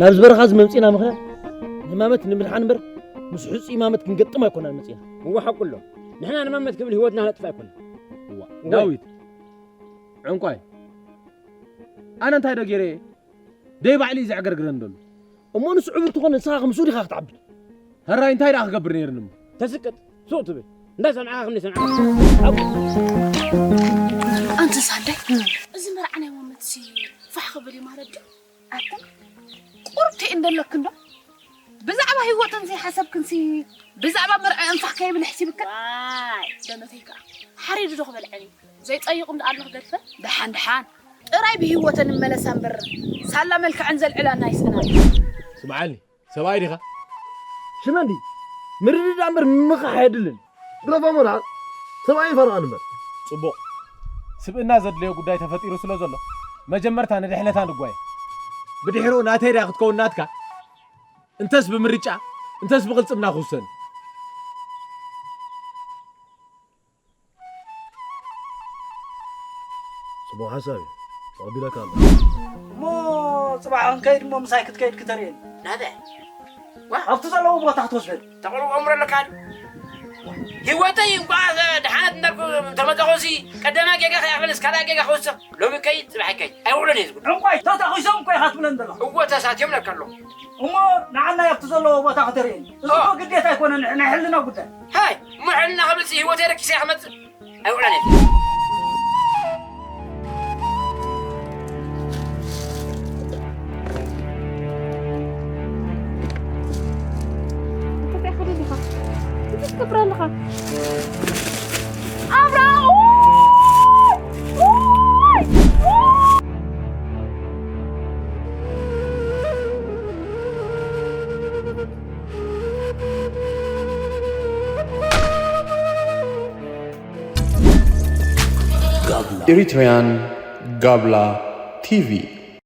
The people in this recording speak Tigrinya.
ናብዚ በረኻ እዚ መምጺእና ምኽንያት ንማመት ንምድሓን እምበር ምስ ሕጹይ ማመት ክንገጥም ኣይኮናን መጺእና። እወ ሓቁ ኣሎ። ንሕና ንማመት ክብል ህይወትና ነጥፍ ኣይኮናን። እዋ፣ እወ። ዳዊት፣ ዕንቋይ፣ ኣነ እንታይ ዶ ገይረ እየ? ደይ ባዕሉ እዩ ዘዕገርግረን ዘሎ። እሞ ንሱ ዕቡር ትኾን ንስኻ ከም ንሱ ዲኻ ክትዓብድ? ሕራይ እንታይ ደኣ ክገብር ነይርኒ እሞ? ተስቅጥ፣ ሱቕ ትብል። እንዳሰምዓኻ ከም ዘይሰምዓኻ። ኣንቲ ሳንዳይ፣ እዚ መርዓ ናይ ማመትሲ ፋሕ ክብል እዩ ማለት ድዩ? ኣታ ቁርቲ እንደለክ እንዶ ብዛዕባ ህይወተን ዘይሓሰብክንሲ ብዛዕባ መርዓ እንፋሕ ከይብል ሕሲብክን? ዋይ፣ ደመተይ ከኣ ሓሪዱ ዶ ክበልዐን እዩ? ዘይጸይቑ እንዳ ኣሎ ክገድፈን? ደሓን ደሓን ጥራይ ብህይወተን እመለሳ እምበር ሳላ መልክዐን ዘልዕላና ይስእና። ስምዓኒ፣ ሰብኣይ ዲኻ? ሽመንዲ፣ ምርድዳእ እምበር ምምኻሕ ኣየድልን። ግረፎ መርዓ፣ ሰብኣይ ይፈርቓን እምበር። ጽቡቕ። ስብእና ዘድልዮ ጉዳይ ተፈጢሩ ስለ ዘሎ፣ መጀመርታ ንድሕነታ ንጓየ። ብድሕሪኡ ናተይ ድያ ክትከውን ናትካ? እንተስ ብምርጫ፣ እንተስ ብቕልጽምና ክውሰን። ጽቡቕ ሓሳብ እዩ። ተቐቢለካ ኣለኹ። እሞ ጽባሕ ክንከይድ እሞ ምሳይ ክትከይድ ክተርእየኒ። ናበይ? ዋ! ኣብቲ ዘለዎ ቦታ ክትወስደኒ። ተቕርቦ እምሮ ኣለካ ድዩ? ህይወተይ እንቋዕ ደሓነት እንዳልኩ ተመጻኹሲ ቀዳማይ ጌጋ ከይኣኽለስ ካልኣይ ጌጋ ክውስኽ። ሎሚ ከይድ፣ ጽባሕ ከይድ። ኣይውዕሎን እየ ዝጉድ። ዕንቋይ፣ ተታኺሶም እኮ ኢኻ ትብለን ዘለኻ። እወ፣ ተሳትዮም ለካ ኣለኹ። እሞ ንዓና ኣብቲ ዘለዎ ቦታ ክተርእየኒ። እዚ ኦ። እኮ ግዴታ ኣይኮነን፣ ናይ ሕልና ጉዳይ። ሃይ፣ እሞ ሕልና ክብልሲ ህይወተይ ረኪሰ እየ ክመጽእ? ኣይውዕሎን እየ። እንታይ ትገብር ኣለኻ? እንታይ ትገብር ኣለኻ? ኣብራ! ኡይ! ኡይ! ኡይ! Eritrean Gabla T V.